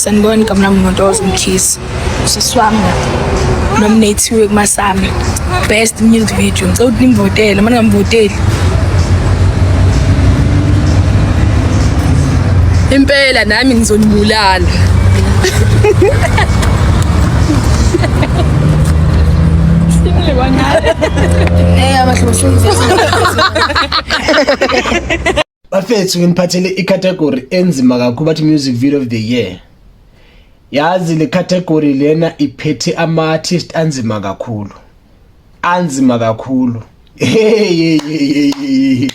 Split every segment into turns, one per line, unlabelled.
Sanibona, igama lami nguNtokozo Mkhize. Usisi wami la nominathiwe kumasami best music video. Ngicela ukuthi nimvotele, uma ningamvoteli
impela nami ngizonibulala.
Bafethu, nginiphathele icategory enzima kakhulu, bathi music video of the year. Yazi, le category lena iphethe ama artist anzima kakhulu. Anzima kakhulu. Hey, hey, hey, hey.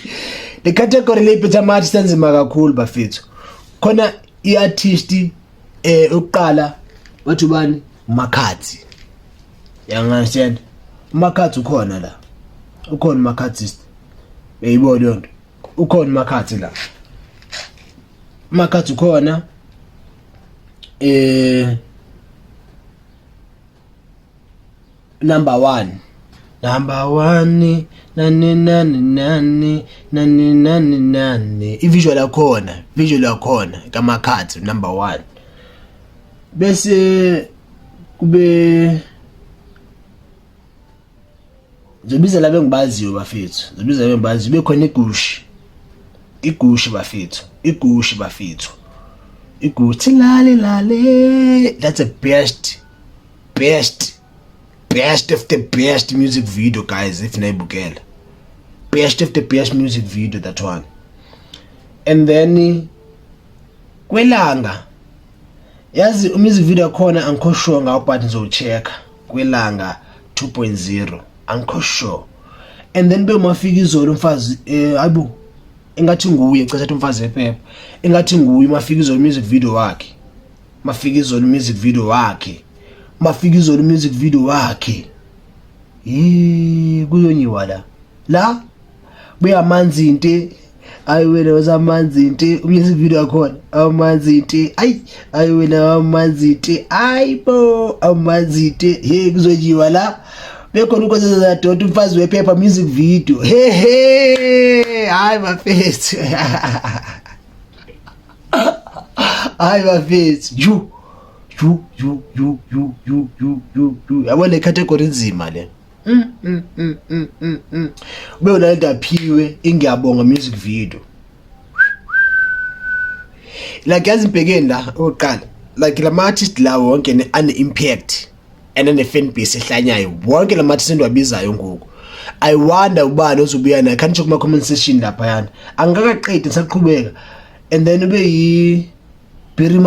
Le category le iphethe ama artist anzima kakhulu, bafethu. Khona i-artist uqala wathi ubani? Makhadzi. You understand? Makhadzi ukhona la. Ukhona Makhadzi. Uyayibona leyo nto. Ukhona Makhadzi la. Makhadzi ukhona. Number 1. Number 1, nani nani nani nani nani nani. I-visual yakhona, visual yakhona kaMakhadzi number 1. Bese kube ngizobiza laba engibaziyo, bafethu, ngizobiza laba engibaziyo. Bekhona igushi, igushi bafethu, igushi bafethu, igushi lale lale. That's the best, best, best of the best music video, guys. If nayibukela, best of the best music video, that one. And then kwelanga, yazi, umusic video khona angikho sure ngawo, but ngizocheck kwelanga 2.0, angikho sure. And then bemafika izolo umfazi, hayibo, engathi nguye cishe athi umfazi wephepha, engathi nguye mafika izolo music video wakhe, mafika izolo music video wakhe, mafika izolo music video wakhe. Yi kuyonyiwa la la buya amanzi inte. Ayi wena wasamanzi inte, umusic video yakhona amanzi inte. Ayi, ayi wena amanzi inte, ayibo, amanzi inte. Hey, kuzojiwa la. Bekhona uNkosazana Daughter, umfazi wephepha music video. He he, hayi bafethu, hayi bafethu, ju ju ju ju ju ju ju ju ju. Yabo, le category inzima le. Ube unalento aphiwe ingiyabonga music video. Like, yazi, ngibhekeni la oqala, like lama artist la wonke ane impact and ane fan base ehlanyayo, wonke lama artist endiwabizayo ngoku. I wonder ubani ozobuya naye. Khanitsho kuma comment section lapha. Yana, angikakaqedi, ngisaqhubeka. And then ube yi Berry.